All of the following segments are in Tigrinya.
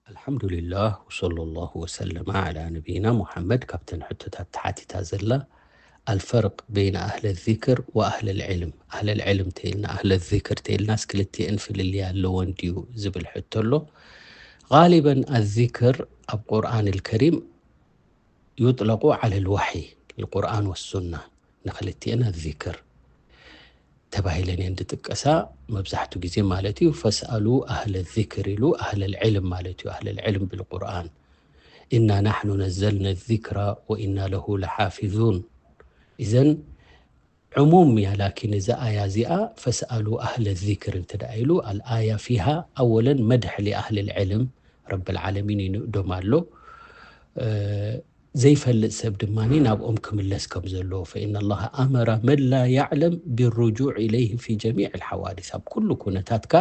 ኣልሓምዱሊላህ ወሰለላሁ ወሰለመ ዓላ ነቢይና ሙሓመድ። ካብተን ሕቶታት ተሓቲታ ዘላ፣ ኣልፈርቅ በይነ ኣህለ ዚክር ወኣህለል ዕልም። ኣህለል ዕልም ተይልና ኣህለ ዚክር ተይልናስ ክልቲአን ፍልልይ ኣለወን ድዩ ዝብል ሕቶ ኣሎ። ጋሊበን ኣዚክር ኣብ ቁርኣን ልከሪም ዩጥለቁ ዓለል ዋሕይ፣ ልቁርኣን ወሱና፣ ንክልቲአን ኣዚክር ተባሂለን እየን ዝጥቀሳ። መብዛሕቱ ግዜ ማለት እዩ ፈስኣሉ ኣህለ ዚክር ኢሉ ኣህለል ዕልም ማለት እዩ። ኣህለል ዕልም ብልቁርኣን፣ ኢና ናሕኑ ነዘልና ዚክራ ወኢና ለሁ ለሓፊዙን። እዘን ዕሙም እያ። ላኪን እዛ ኣያ እዚኣ ፈስኣሉ ኣህለ ዚክር እንተ ደኣ ኢሉ፣ ኣልኣያ ፊሃ ኣወለን መድሕ ሊኣህል ልዕልም፣ ረብል ዓለሚን ይንእዶም ኣሎ። ዘይፈልጥ ሰብ ድማ ናብኦም ክምለስ ከም ዘለዎ፣ ፈኢና ላሃ ኣመራ መን ላ ያዕለም ብሩጁዕ ኢለይህም ፊ ጀሚዕ ልሓዋዲስ፣ ኣብ ኩሉ ኩነታትካ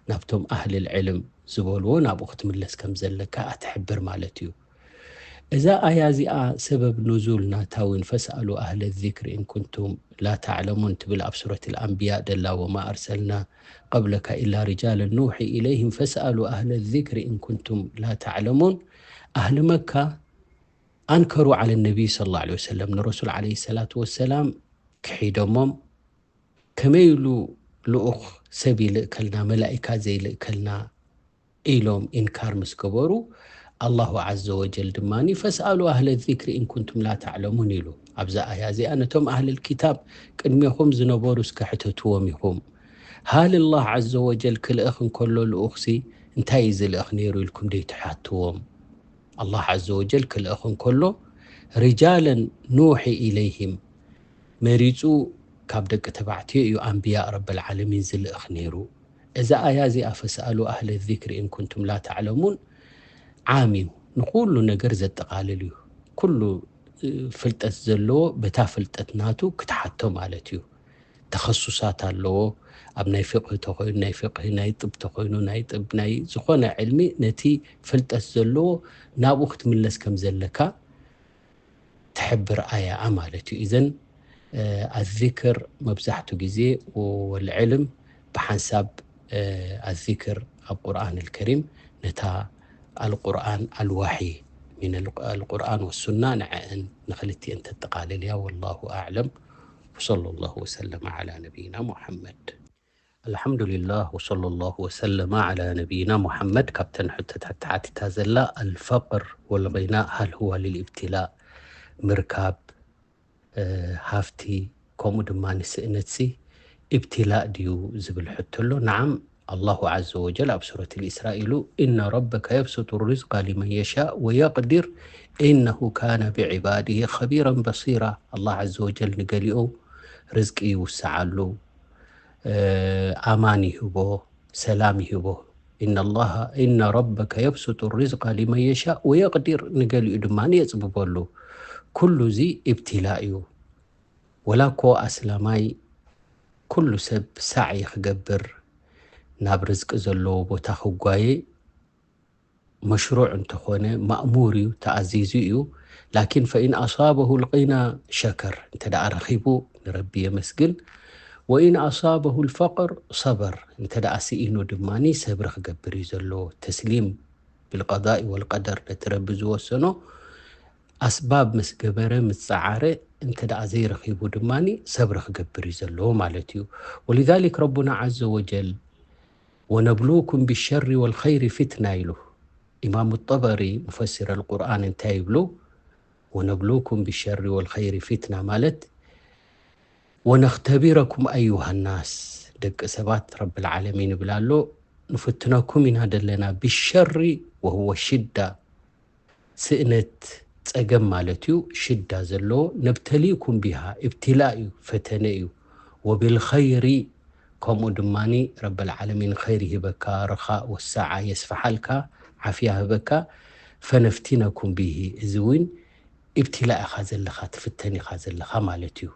ናብቶም ኣህል ልዕልም ዝበልዎ ናብኡ ክትምለስ ከም ዘለካ ኣትሕብር ማለት እዩ። እዛ ኣያ እዚኣ ሰበብ ኑዙል ናታ እውን ፈስኣሉ ኣህለ ዚክር ኢን ኩንቱም ላ ተዕለሙን ትብል ኣብ ሱረት ልኣንብያ ደላ፣ ወማ ኣርሰልና ቀብለካ ኢላ ሪጃለን ኑሒ ኢለይህም ፈስኣሉ ኣህለ ዚክር ኢን ኩንቱም ላ ተዕለሙን። ኣህሊ መካ ኣንከሩ ዓለ ነቢይ ሰለላሁ ዐለይሂ ወሰለም፣ ንረሱል ዓለይሂ ሰላቱ ወሰላም ክሒዶሞም፣ ከመይ ኢሉ ልኡኽ ሰብ ይልእከልና፣ መላኢካ ዘይልእከልና ኢሎም ኢንካር ምስ ገበሩ፣ ኣላሁ ዐዘ ወጀል ድማ ፈስኣሉ ኣህለ ዚክሪ ኢን ኩንቱም ላ ተዕለሙን ኢሉ። ኣብዛ ኣያ እዚኣ ነቶም ኣህለል ኪታብ ቅድሜኹም ዝነበሩ እስከ ሕተትዎም ኢኹም። ሃል ኣላህ ዐዘ ወጀል ክልእኽ እንከሎ ልኡኽሲ እንታይ እዩ ዝልእኽ ነይሩ ኢልኩም ደይትሓትዎም? ኣላህ ዐዘ ወጀል ክልእኽ እንከሎ ሪጃለን ኑሒ ኢለይሂም መሪጹ ካብ ደቂ ተባዕትዮ እዩ ኣንብያ ረብል ዓለሚን ዝልእኽ ነይሩ። እዛ ኣያ እዚኣ ፈስኣሉ ኣህለ ዚክሪ ኢን ኩንቱም ላ ተዕለሙን ዓም እዩ፣ ንኹሉ ነገር ዘጠቓልል እዩ። ኩሉ እ፣ ፍልጠት ዘለዎ በታ ፍልጠት ናቱ ክትሓቶ ማለት እዩ። ተኸሱሳት ኣለዎ። ኣብ ናይ ፍቅሂ ተኾይኑ ናይ ፍቅሂ፣ ናይ ጥብ ተኾይኑ ናይ ጥብ፣ ናይ ዝኾነ ዕልሚ ነቲ ፍልጠት ዘለዎ ናብኡ ክትምለስ ከም ዘለካ ትሕብር ኣያ ማለት እዩ። እዘን እ፣ ኣዚክር መብዛሕቱ ግዜ ወልዕልም ብሓንሳብ እ፣ ኣዚክር ኣብ ቁርኣን ልከሪም ነታ ኣልቁርኣን ኣልዋሒ ሚን ኣልቁርኣን ወሱና ንዐአን ንክልቲአን ተጠቓልል እያ። ወላሁ ኣዕለም። ወሰለ ላሁ ወሰለመ ዓላ ነቢይና ሙሐመድ። ኣልሓምዱሊላህ ወሰለ ላሁ ወሰለመ ዓላ ነቢይና ሙሐመድ። ካብተን ሕቶታት ተሓቲታ ዘላ ኣልፈቅር ወልጊናእ ሃል ሁዋ ልልኢብትላእ፣ ምርካብ እ፣ ሃፍቲ ከምኡ ድማ ንስእነትሲ ኢብትላእ ድዩ ዝብል ሕቶ ኣሎ። ነዓም፣ ኣላሁ ዐዘ ወጀል ኣብ ሱረት ልኢስራእ ኢሉ፣ ኢነ ረበከ የብሱጡ ሪዝቃ ሊመን የሻእ ወየቅዲር ኢነሁ ካነ ብዕባድሂ ኸቢረን በሲራ። ኣላህ ዐዘ ወጀል ንገሊኡ ርዝቂ ይውስዓሉ፣ እ፣ ኣማን ይህቦ፣ ሰላም ይህቦ። ኢነ ኣላህ፣ ኢነ ረበከ የብሱጡ ሪዝቃ ሊመን የሻእ ወየቅዲር፣ ንገሊኡ ድማ የጽብበሉ። ኩሉ እዚ ኢብትላእ እዩ። ወላ እኮ ኣስላማይ ኩሉ ሰብ ሳዕይ ክገብር፣ ናብ ርዝቂ ዘለዎ ቦታ ክጓየ መሽሩዕ እንተኾነ ማእሙር እዩ፣ ተኣዚዙ እዩ። ላኪን ፈኢን ኣሳበሁ ልቂና ሸከር፣ እንተ ደኣ ረኺቡ ንረቢ የመስግን። ወኢን ኣሳበሁ ልፈቅር ሰበር፣ እንተ ደኣ ስኢኑ ድማ ሰብሪ ክገብር እዩ ዘለዎ። ተስሊም ብልቀዳኢ ወልቀደር፣ ነቲ ረቢ ዝወሰኖ ኣስባብ ምስ ገበረ ምስ ጸዓረ፣ እንተ ደኣ ዘይረኺቡ ድማ ሰብሪ ክገብር እዩ ዘለዎ ማለት እዩ። ወሊዛሊክ ረቡና ዐዘ ወጀል ወነብሉኩም ብሸሪ ወልኸይሪ ፊትና ኢሉ። ኢማሙ ጠበሪ ሙፈሲር ኣልቁርኣን እንታይ ይብሉ? ወነብሉኩም ብሸሪ ወልኸይሪ ፊትና ማለት ወነኽተቢረኩም ኣዩሃ ናስ፣ ደቂ ሰባት ረብል ዓለሚን ይብል ኣሎ፣ ንፍትነኩም ኢና ደለና። ብሸሪ ወህወ ሽዳ፣ ስእነት ጸገም ማለት እዩ። ሽዳ ዘለዎ ነብተሊኩም ቢሃ፣ ኢብትላእ እዩ፣ ፈተነ እዩ። ወብልኸይሪ፣ ከምኡ ድማኒ ረብል ዓለሚን ኸይር ይህበካ፣ ረኻእ ወሳዓ የስፍሓልካ፣ ዓፍያ ህበካ፣ ፈነፍቲነኩም ቢሂ፣ እዚ እውን ኢብትላእ ኢኻ ዘለኻ፣ ትፍተን ኢኻ ዘለኻ ማለት እዩ።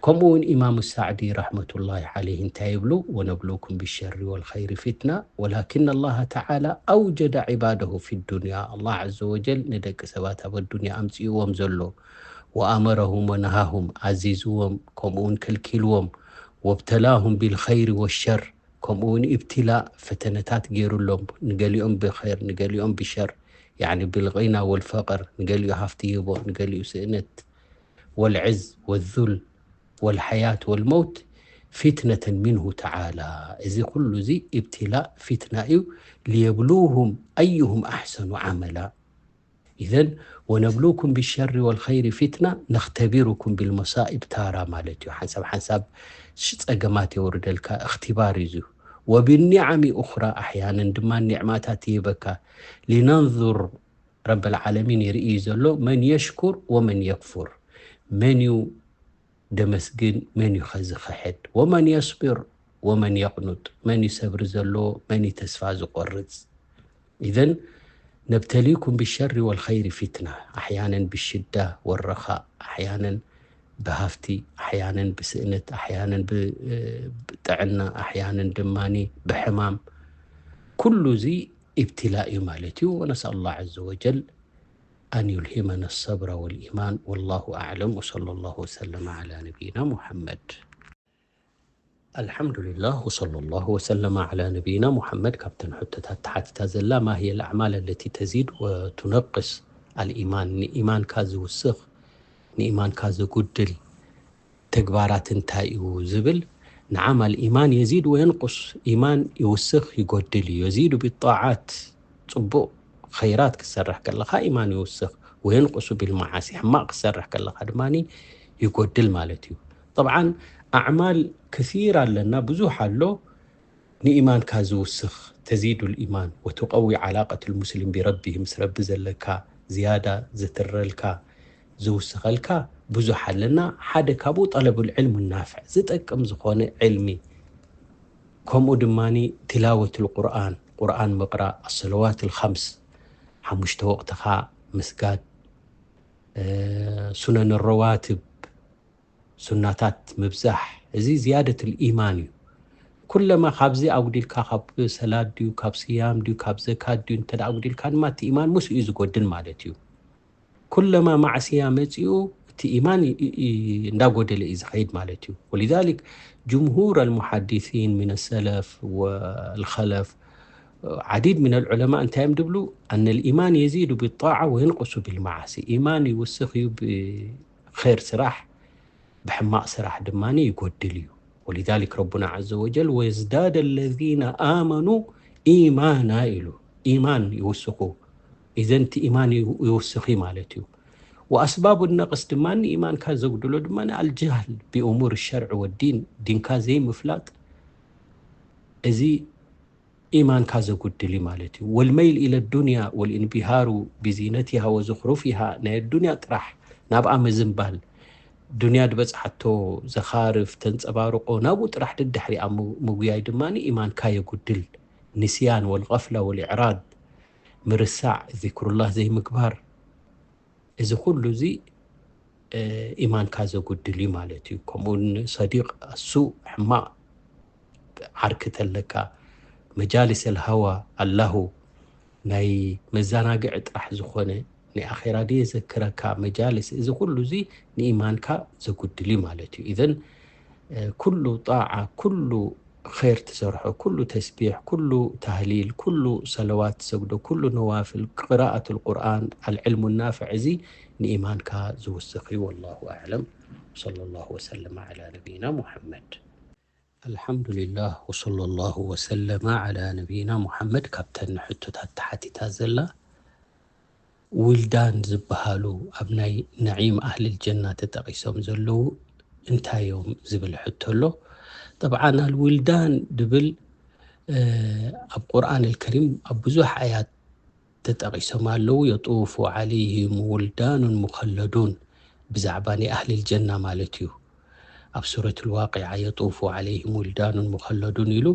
ከምኡ እውን ኢማሙ ሳዕዲ ረሕመቱላሂ ዓለይሂ እንታይ ይብሉ? ወነብሉኩም ብሸሪ ወልኸይሪ ፊትና ወላኪን ኣላህ ተዓላ ኣውጀደ ዒባደሁ ፊ ዱንያ። ኣላህ ዐዘ ወጀል ንደቂ ሰባት ኣብ ኣዱንያ ኣምፅእዎም ዘሎ፣ ወኣመረሁም ወነሃሁም፣ ኣዚዝዎም ከምኡ እውን ከልኪልዎም፣ ወብተላሁም ቢልኸይሪ ወሸር፣ ከምኡ እውን ኢብትላእ ፈተነታት ገይሩሎም፣ ንገሊኦም ብኸይር ንገሊኦም ብሸር፣ ያኒ ብልغنى والفقر፣ ንገሊኡ ሃፍቲ ይህቦ ንገሊኡ ስእነት፣ والعز والذل والحياة والموت فتنة منه تعالى። እዚ ኩሉ እዚ ኢብትላእ ፊትና እዩ። ليبلوهم أيهم أحسن عملا. إذن ونبلوكم بالشر والخير فتنة نختبركم بالمصائب تارة ማለት እዩ። ሓንሳብ ሓንሳብ ሽ-፣ ጸገማት የውርደልካ፣ እኽትባር እዩ። وبالنعم أخرى، ኣሕያነን ድማ ኒዕማታት ይህበካ። لننظر፣ ረበል ዓለሚን ይርኢ እዩ ዘሎ፣ መን የሽኩር ወመን የክፉር፣ መን እዩ ደመስግን፣ መን እዩ ኸዚ ኽሕድ፣ ወመን የስብር ወመን የቕኑጥ፣ መን እዩ ሰብሪ ዘለዎ፣ መን እዩ ተስፋ ዝቆርጽ። إذن نبتليكم بالشر والخير فتنة، ኣሕያነን ብሽዳ ወረኻ፣ ኣሕያነን ብሃፍቲ፣ ኣሕያነን ብስእነት፣ ኣሕያነን ብ-፣ ብጥዕና፣ ኣሕያነን ድማኒ ብሕማም። ኩሉ እዚ ኢብትላእ እዩ ማለት እዩ። ونسأل الله عز وجل أن يلهمنا الصبر والإيمان. والله أعلم، وصلى الله وسلم على نبينا محمد. الحمد لله، وصلى الله وسلم على نبينا محمد። ካብተን ሕቶታት ተሓቲታ ዘላ، ما هي الأعمال التي تزيد وتنقص الإيمان؟ ንኢማንካ ዝውስኽ፣ ንኢማንካ ዘጉድል ተግባራት እንታይ እዩ ዝብል፣ نعم، الإيمان يزيد وينقص، ኢማን ይውስኽ ይጎድል እዩ። يزيد بالطاعات، ጽቡቕ ኸይራት ክትሰርሕ ከለኻ ኢማን ይውስኽ፣ وينقص بالمعاصي፣ ሕማቕ ክትሰርሕ ከለኻ ድማ ይጎድል ማለት እዩ። طبعا أعمال كثيرة ኣለና፣ ብዙሕ ኣሎ። ንኢማንካ ዝውስኽ፣ تزيد الإيمان وتقوي علاقة المسلم بربه، ምስ ረቢ ዘለካ ዝያዳ ዝትረልካ፣ ዝውስኸልካ ብዙሕ ኣለና። ሓደ ካብኡ طلب العلم النافع፣ ዝጠቅም ዝኾነ ዕልሚ፣ ከምኡ ድማ تلاوة القرآن، ቁርኣን ምቕራእ፣ الصلوات الخمس፣ ሓሙሽተ ወቕትኻ ምስጋድ፣ እ፣ ሱነን ረዋትብ፣ ሱናታት ምብዛሕ፣ እዚ ዝያደት ኢማን እዩ። ኩለማ ካብዚ ኣጉዲልካ፣ ካብ ሰላት ድዩ፣ ካብ ስያም ድዩ፣ ካብ ዘካት ድዩ፣ እንተ ደኣ ኣጉዲልካ ድማ፣ እቲ ኢማን ምስኡ እዩ ዝጎድል ማለት እዩ። ኩለማ ማዕስያ መጺኡ፣ እቲ ኢማን ይ-፣ ይ-፣ ይ-፣ እንዳጎደለ እዩ ዝኸይድ ማለት እዩ። ولذلك جمهور المحدثين من السلف والخلف، عديد من العلماء እንታይ እዮም ድብሉ؟ أن الإيمان يزيد بالطاعة وينقص بالمعاصي። ኢማን ይውስኽ እዩ ብኸይር ስራሕ፣ ብሕማቕ ስራሕ ድማ ይጎድል እዩ። ولذلك ربنا عز وجل ويزداد الذين آمنوا إيمانا ኢሉ። ኢማን ይውስኹ። إذن እቲ ኢማን ይው-፣ ይውስኽ እዩ ማለት እዩ። وأسباب النقص ድማ፣ ኢማንካ ዘጉድሎ ድማ الجهل بأمور الشرع والدين، ዲንካ ዘይምፍላጥ፣ እዚ ኢማንካ ዘጉድል እዩ ማለት እዩ። والميل إلى الدنيا والانبهار بزينتها وزخرفها፣ ናይ ኣዱንያ ጥራሕ ናብኣ ምዝንባል፣ ዱንያ ዝበጽሓቶ ዘኻርፍ፣ ተንጸባርቆ፣ ናብኡ ጥራሕ ደድሕሪኣ ም-፣ ምጉያይ ድማ ኢማንካ የጉድል። نسيان والغفلة والإعراض፣ ምርሳዕ፣ ዚክሩላህ ዘይምግባር፣ እዚ ኩሉ እዚ፣ እ፣ ኢማንካ ዘጉድል እዩ ማለት እዩ። ከምኡውን ሰዲቕ ኣሱእ፣ ሕማቕ ዓርኪ ተለካ፣ መጃሊስ ኣልሃዋ ኣላሁ፣ ናይ መዘናግዒ ጥራሕ ዝኾነ፣ ናይ ኣኼራ ድየ ዘክረካ መጃሊስ፣ እዚ ኩሉ እዚ ንኢማንካ ዘጉድል እዩ ማለት እዩ። ኢዘን፣ እ፣ ኩሉ ጣዓ፣ ኩሉ ኸይር ትሰርሖ፣ ኩሉ ተስቢሕ፣ ኩሉ ታህሊል፣ ኩሉ ሰለዋት ትሰግዶ፣ ኩሉ ነዋፍል፣ ቅራኣቱል ቁርኣን፣ ኣልዕልሙ ናፍዕ፣ እዚ ንኢማንካ ዝውስኽ እዩ። ወላሁ ኣዕለም። ወሰለላሁ ወሰለመ ዓላ ነቢይና ሙሐመድ። ኣልሐምዱሊላህ፣ ወሰለላሁ ወሰለመ ዓላ ነቢይና ሙሐመድ። ካብተን ሕቶታት ተሓቲታ ዘላ፣ ውልዳን ዝበሃሉ ኣብ ናይ ነዒም ኣህልል ጀና ተጠቒሶም ዘለዉ እንታይ እዮም ዝብል ሕቶ ኣሎ። ጠብዓን ኣልውልዳን ድብል፣ እ፣ ኣብ ቁርኣን ኣልከሪም ኣብ ብዙሕ ኣያት ተጠቒሶም ኣለዉ። የጡፉ ዓለይሂም ውልዳኑን ሙኸለዱን፣ ብዛዕባ ናይ ኣህልል ጀና ማለት እዩ። ኣብ ሱረቱል ዋቂዓ፣ የጡፉ ዓለይሂም ውልዳኑን ሙኸለዱን ኢሉ፣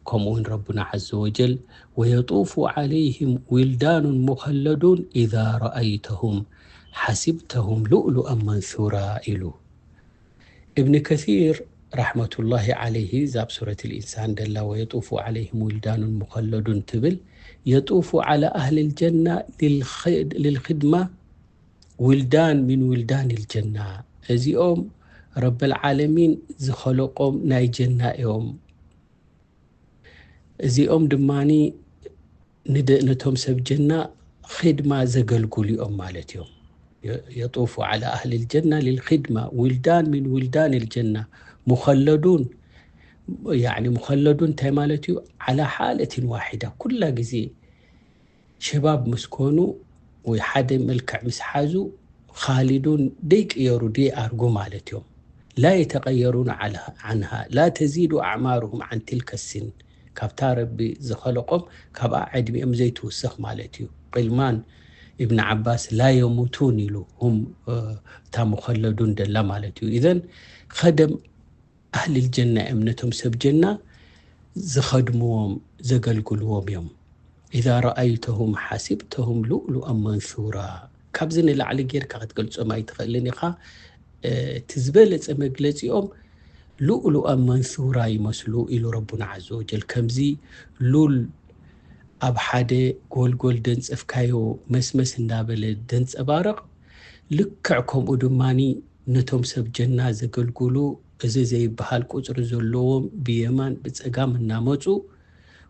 ከምኡውን ረቡና ዐዘ ወጀል፣ ወየጡፉ ዓለይሂም ዊልዳኑን ሙኸለዱን ኢዛ ረኣይተሁም ሓሲብተሁም ሉእሉኣን መንሱራ ኢሉ። እብኒ ከሲር ረሕመቱላሂ ዓለይሂ፣ እዛ ኣብ ሱረት ልኢንሳን ደላ፣ ወየጡፉ ዓለይሂም ዊልዳኑን ሙኸለዱን ትብል፣ የጡፉ ዓላ ኣህልል ጀና ልልኸ-፣ ልልኽድማ ዊልዳን ሚን ዊልዳን ልጀና፣ እዚኦም ረበል ዓለሚን ዝኸለቆም ናይ ጀና እዮም። እዚኦም ድማ ነቶም ሰብ ጀና ኺድማ ዘገልግሉ እዮም ማለት እዮም። የጡፉ ዓላ ኣህሊ ልጀና ልልኺድማ ውልዳን ምን ውልዳን ልጀና ሙኸለዱን። ሙኸለዱን እንታይ ማለት እዩ? ዓላ ሓለትን ዋሒዳ፣ ኩላ ግዜ ሸባብ ምስ ኮኑ ወይ ሓደ መልክዕ ምስ ሓዙ ኻሊዱን ደይቅየሩ ደይኣርጉ ማለት እዮም። ላ የተቀየሩን ዓንሃ ላ ተዚዱ ኣዕማሩሁም ዓን ትልከ ሲን፣ ካብታ ረቢ ዝኸለቆም ካብኣ ዕድሚኦም ዘይትውስኽ ማለት እዩ። ቂልማን እብን ዓባስ ላ የሙቱን ኢሉ፣ ሁም እታ ሙኸለዱን ደላ ማለት እዩ። ኢዘን ኸደም ኣህሊ ልጀና እዮም፣ ነቶም ሰብ ጀና ዝኸድምዎም ዘገልግልዎም እዮም። ኢዛ ረኣይተሁም ሓሲብተሁም ሉእሉኣን መንሱራ። ካብዚ ንላዕሊ ጌርካ ክትገልጾም ኣይትኽእልን ኢኻ። እቲ ዝበለጸ መግለጺኦም ሉእሉኣን መንሱራ ይመስሉ ኢሉ ረቡና ዓዘ ወጀል። ከምዚ ሉል ኣብ ሓደ ጎልጎል ደንጸፍካዮ መስመስ እንዳበለ ደንጸባረቕ፣ ልክዕ ከምኡ ድማ ነቶም ሰብ ጀና ዘገልግሉ፣ እዚ ዘይበሃል ቁጽሪ ዘለዎም ብየማን ብጸጋም እናመጹ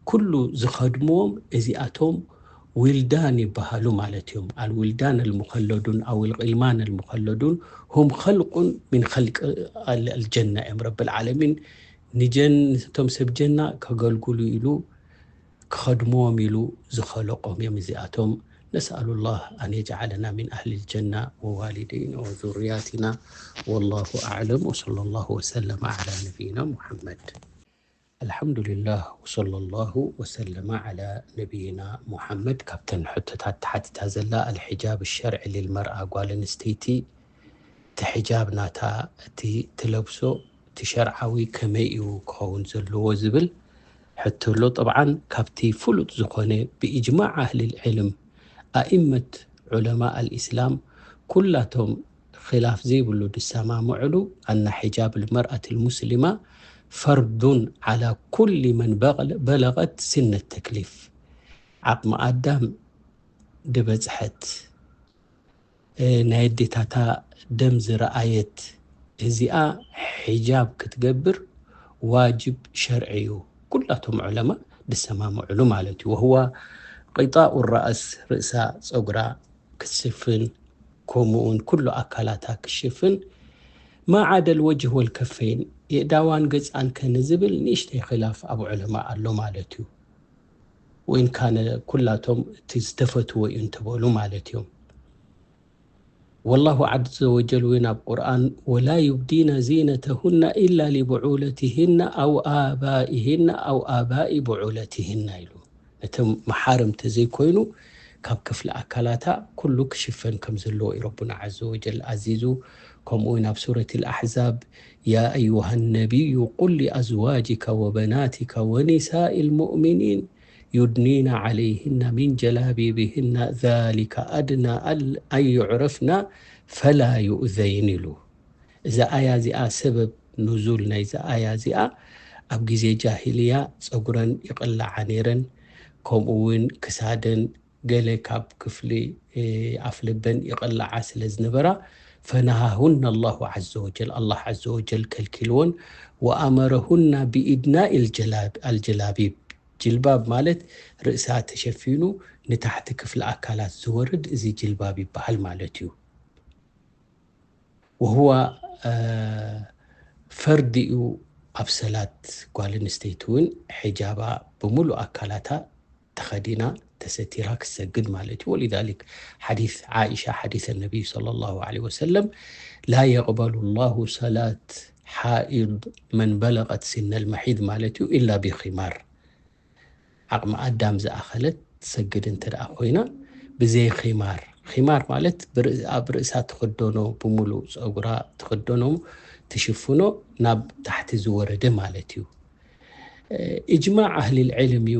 ኩሉ ዝኸድምዎም እዚኣቶም ዊልዳን ይበሃሉ ማለት እዮም። ኣልዊልዳን ኣልሙኸለዱን ኣው ልቂልማን ኣልሙኸለዱን ሁም ኸልቁን ሚን ኸልቅ ኣልጀና እዮም። ረብል ዓለሚን ንጀን-፣ ነቶም ሰብ ጀና ከገልግሉ ኢሉ ክኸድምዎም ኢሉ ዝኸለቆም እዮም እዚኣቶም። نسأل الله أن يجعلنا من أهل الجنة ووالدينا وذرياتنا. والله أعلم، وصلى الله وسلم على نبينا محمد. الحمد لله، وصلى الله وسلم على نبينا محمد. ካብተን ሕቶታት ተሓቲታ ዘላ الحجاب الشرعي للمرأة، ጓል ኣንስተይቲ እቲ ሕጃብ ናታ፣ እቲ ትለብሶ፣ እቲ ሸርዓዊ ከመይ እዩ ክኸውን ዘለዎ ዝብል ሕቶ ኣሎ። ጠብዓን ካብቲ ፍሉጥ ዝኾነ ብኢጅማዕ ኣህሊ ልዕልም ኣኢመት ዑለማ ኣልኢስላም ኩላቶም ኺላፍ ዘይብሉ ድሰማምዕሉ ኣና ሕጃብ ልመርኣት ልሙስሊማ ፈርዱን ዓላ ኩሊ መን በለቀት ስነ ተክሊፍ፣ ዓቕሚ ኣዳም ድበጽሐት፣ ናይ ኣዴታታ ደም ዝረኣየት እዚኣ ሒጃብ ክትገብር ዋጅብ ሸርዒ እዩ። ኩላቶም ዑለማ ድሰማምዕሉ ማለት እዩ። ወህዋ ቂጣኡ ራእስ፣ ርእሳ፣ ጸጉራ ክትሽፍን፣ ከምኡውን ኩሉ ኣካላታ ክትሽፍን፣ ማዓደል ወጅህ ወልከፈይን፣ የእዳዋን ገጻን ከ ንዝብል ንእሽተይ ኺላፍ ኣብ ዑለማ ኣሎ ማለት እዩ። ወይን ካነ ኩላቶም እቲ ዝተፈትዎ እዩ እንተበሉ ማለት እዮም። ወላሁ ዓዘ ወጀል እውን ኣብ ቁርኣን፣ "ወላ ዩብዲነ ዚነተሁና ኢላ ሊብዑለትህና ኣው ኣባኢህና ኣው ኣባኢ ብዑለትህና" ኢሉ። ነቲ መሓርም ተዘይኮይኑ ካብ ክፍሊ ኣካላታ ኩሉ ክሽፈን ከም ዘለዎ እዩ ረቡና ዓዘ ወጀል ኣዚዙ። ከምኡ እውን ኣብ ሱረት ኣልኣሕዛብ፣ "ያ ኣዩሃ ነቢዩ ቁል ሊኣዝዋጅከ ወበናትከ ወኒሳኢ ልሙእሚኒን ዩድኒና ዓለይህና ሚን ጀላቢብህና ዛሊከ ኣድና ኣን ዩዕረፍና ፈላ ዩእዘይን" ኢሉ። እዛ ኣያ እዚኣ፣ ሰበብ ኑዙል ናይዛ ኣያ እዚኣ፣ ኣብ ግዜ ጃሂልያ ጸጉረን ይቕልዓ ነይረን፣ ከምኡ እውን ክሳደን ገለ ካብ ክፍሊ ኣፍልበን ይቕልዓ ስለ ዝነበራ፣ ፈነሃሁና ኣላሁ ዓዘ ወጀል፣ ኣላህ ዓዘ ወጀል ከልኪልዎን፣ ወኣመረሁና ብኢድናኢ ኣልጀላቢብ፣ ጅልባብ ማለት ርእሳ ተሸፊኑ ንታሕቲ ክፍሊ ኣካላት ዝወርድ እዚ ጅልባብ ይበሃል ማለት እዩ። ወህዋ ፈርዲ እዩ ኣብ ሰላት ጓል ኣንስተይቲ እውን ሕጃባ ብምሉእ ኣካላታ ተኸዲና ተሰቲራ ክትሰግድ ማለት እዩ። ወሊዛሊክ ሓዲስ ዓኢሻ፣ ሓዲስ ነቢይ ሰለላሁ ዐለይሂ ወሰለም፣ "ላ የቅበሉ ላሁ ሰላት ሓኢድ መን በለቀት ሲነል መሒድ" ማለት እዩ፣ "ኢላ ቢኺማር" ዓቕሚ ኣዳም ዝኣኸለት ትሰግድ እንተ ደኣ ኮይና ብዘይ ኺማር። ኺማር ማለት ብርእ-፣ ኣብ ርእሳ ትኽደኖ፣ ብምሉእ ጸጉራ ትኽደኖ፣ ትሽፍኖ፣ ናብ ታሕቲ ዝወረደ ማለት እዩ። ኢጅማዕ ኣህሊል ዕልም እዩ።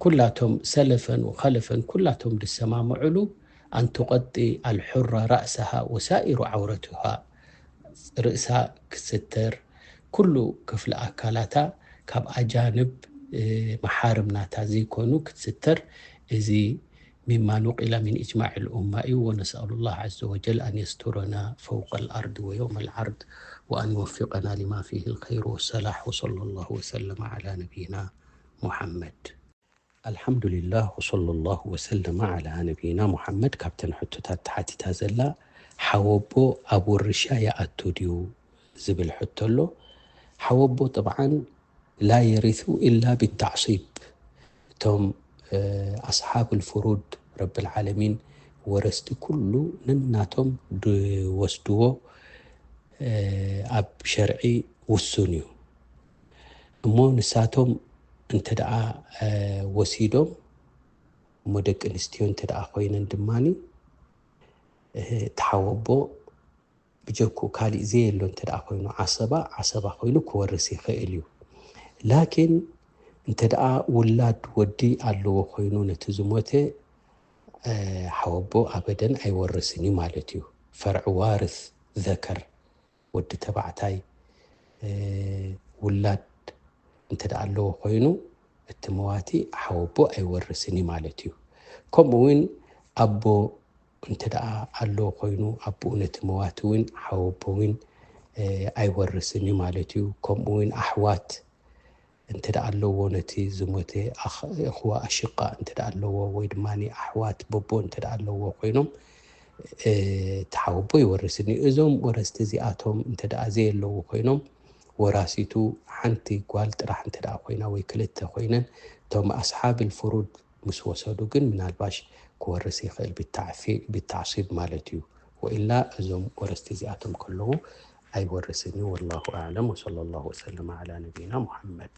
ኩላቶም ሰለፈን ወኸለፈን ኩላቶም ዝሰማምዑሉ፣ ኣን ቱቀጢ ኣልሑራ ራእሰሃ ወሳኢሩ ዓውረቱሃ፣ ርእሳ ክትስተር፣ ኩሉ ክፍሊ ኣካላታ ካብ ኣጃንብ፣ እ፣ መሓርም ናታ ዘይኮኑ ክትስተር፣ እዚ ሚማ ኑቂለ ሚን ኢጅማዕ ልኡማ እዩ። ወነስኣሉ ላህ ዐዘ ወጀል ኣን የስቱረና ፈውቀ ልኣርድ ወየውመ ልዓርድ ወኣን ይወፊቀና ሊማ ፊህ ልኸይር ወሰላሕ። ወሰለ ላሁ ወሰለመ ዐላ ነቢይና ሙሓመድ። ኣልሓምዱሊላህ ወሰለላሁ ወሰለመ ዓላ ነቢይና ሙሓመድ። ካብተን ሕቶታት ተሓቲታ ዘላ ሓወቦ ኣብ ውርሻ ይኣቱ ድዩ ዝብል ሕቶ ኣሎ። ሓወቦ ጠብዓን ላ የሪሱ ኢላ ብታዕሲብ። እቶም ኣስሓብ ልፍሩድ ረብል ዓለሚን ወረስቲ ኩሉ ነናቶም ድወስድዎ ኣብ ሸርዒ ውሱን እዩ። እሞ ንሳቶም እንተ ደኣ ወሲዶም እሞ ደቂ ኣንስትዮ እንተ ደኣ ኮይነን ድማኒ ተሓወቦ ብጀኩ ካሊእ ዘየሎ እንተ ደኣ ኮይኑ ዓሰባ ዓሰባ ኮይኑ ክወርስ ይኽእል እዩ። ላኪን እንተ ደኣ ውላድ ወዲ ኣለዎ ኮይኑ ነቲ ዝሞተ ሓወቦ ኣበደን ኣይወርስን እዩ ማለት እዩ። ፈርዒ ዋርስ ዘከር ወዲ ተባዕታይ ውላድ እንተ ደኣ ኣለዎ ኮይኑ እቲ መዋቲ ሓወቦ ኣይወርስን እዩ ማለት እዩ። ከምኡ እውን ኣቦ እንተ ደኣ ኣሎ ኮይኑ ኣቦኡ ነቲ መዋቲ እውን ሓወቦ እውን ኣይወርስን እዩ ማለት እዩ። ከምኡ እውን ኣሕዋት እንተ ደኣ ኣለዎ ነቲ ዝሞተ እኽዋ ኣሽቃ እንተ ደኣ ኣለዎ ወይ ድማ ኣሕዋት በቦ እንተ ደኣ ኣለዎ ኮይኖም እቲ ሓወቦ ይወርስን እዩ። እዞም ወረስቲ እዚኣቶም እንተ ደኣ ዘየለዉ ኮይኖም ወራሲቱ ሓንቲ ጓል ጥራሕ እንተ ደኣ ኮይና ወይ ክልተ ኮይነን እቶም ኣስሓብ ልፍሩድ ምስ ወሰዱ ግን ምናልባሽ ክወርስ ይኽእል ብታዕሲብ ማለት እዩ። ወኢላ እዞም ወረስቲ እዚኣቶም ከለዉ ኣይወርስን እዩ። ወላሁ ኣዕለም ወሰለላሁ ወሰለም ዓላ ነቢይና ሙሓመድ።